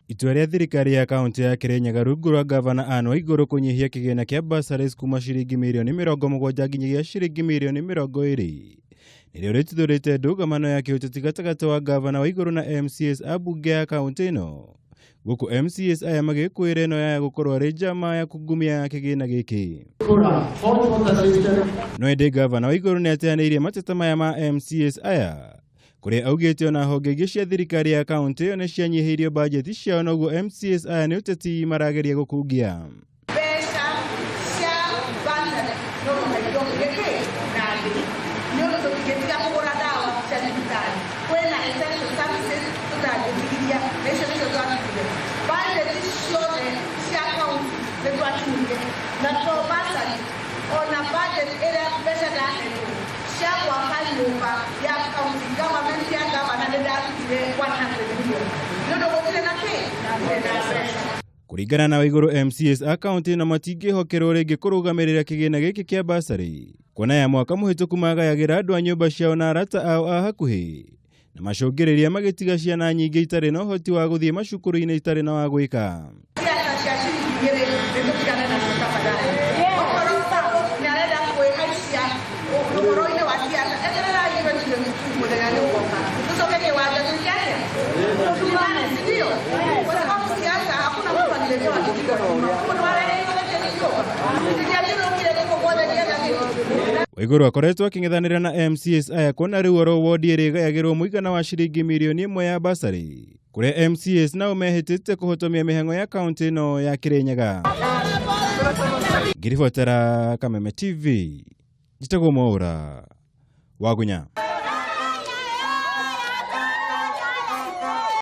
Itua rĩa thirikari ya kaunti ya Kirinyaga rungu rwa gavana Anne Waiguru kũnyihia kĩgĩna kĩa bursaries kuma ciringi mirioni 70 nginyagia ciringi mirioni 20 nĩrĩo rĩtuthũrĩte ndũgamano ya kĩũteti gatagatĩ wa gavana Waiguru na MCAs a mbunge ya kaunti ĩno, gũkũ MCAs aya magĩkwĩra ĩno yaya gũkorwo arĩ njama ya kungumia kĩgĩna gĩkĩ. No ĩndĩ gavana Waiguru nĩ ateanĩirie mateta maya ma MCAs aya, kũrĩa augĩte ona honge ingĩ cia thirikari ya kaunti ĩyo nĩ cianyihĩirio bajeti ciao, noguo MCAs aya nĩ ũteti marageria gũkungia. Mbeca cia bursary no mũhaka gĩkĩ na thĩ, nĩ ũndũ tũtingĩtiga kũgũra ndawa cia thibitarĩ, kwĩna essential services tũtangĩtigithia, na icio nĩcio twatigire. Budget ciothe cia kaunti nĩ twatinirie, na to bursary, ona budget ĩrĩa mbeca ndahetwo cia gwaka nyũmba ya county government ya gavana nĩ ndarutire 100 million, nĩ ũndũ gũtirĩ na kĩ gũtirĩ na mbeca. Kũringana na Waiguru, MCAs a kaunti ĩno matingĩhokerwo rĩngĩ kũrũgamĩrĩra kĩgĩna gĩkĩ kĩa bursary, kuona ya mwaka mũhĩtũku magayagĩra andũ a nyũmba ciao na arata ao a hakuhĩ, na macũngĩrĩria magĩtiga ciana nyingĩ itarĩ na ũhoti wa gũthiĩ macukuru-inĩ itarĩ na wa gwĩka. Siasa cia ciringi 2 nĩ tũtigane nacio tafadhali. Okorwo mũndũ nĩ arenda kwĩhaicia ũhoro-inĩ wa siasa, etererai 2022, mũthenya nĩ ũgoka, tũcoke kĩwanja twĩke atĩa? Tũtumane, si ndio? Kwa sababu siasa hakuna mtu aliletewa kiti kwa nyumba. Mũndũ areheirwo gĩtĩ nyũmba gĩtiathiũrũkire gũkũ guothe gĩetha gĩtĩ. Waiguru akoretwo akĩng'ethanĩra na MCAs aya kuona rĩu oro wodi ĩrĩa ĩgayagĩrwo mũigana wa ciringi mirioni 1 ya bursary, kũrĩa MCAs nao mehĩtĩte kũhotomia mĩhang'o ya kaunti ĩno ya Kirinyaga. Ngiribotera Kameme TV, njĩtagwo Mwaũra Wagunya.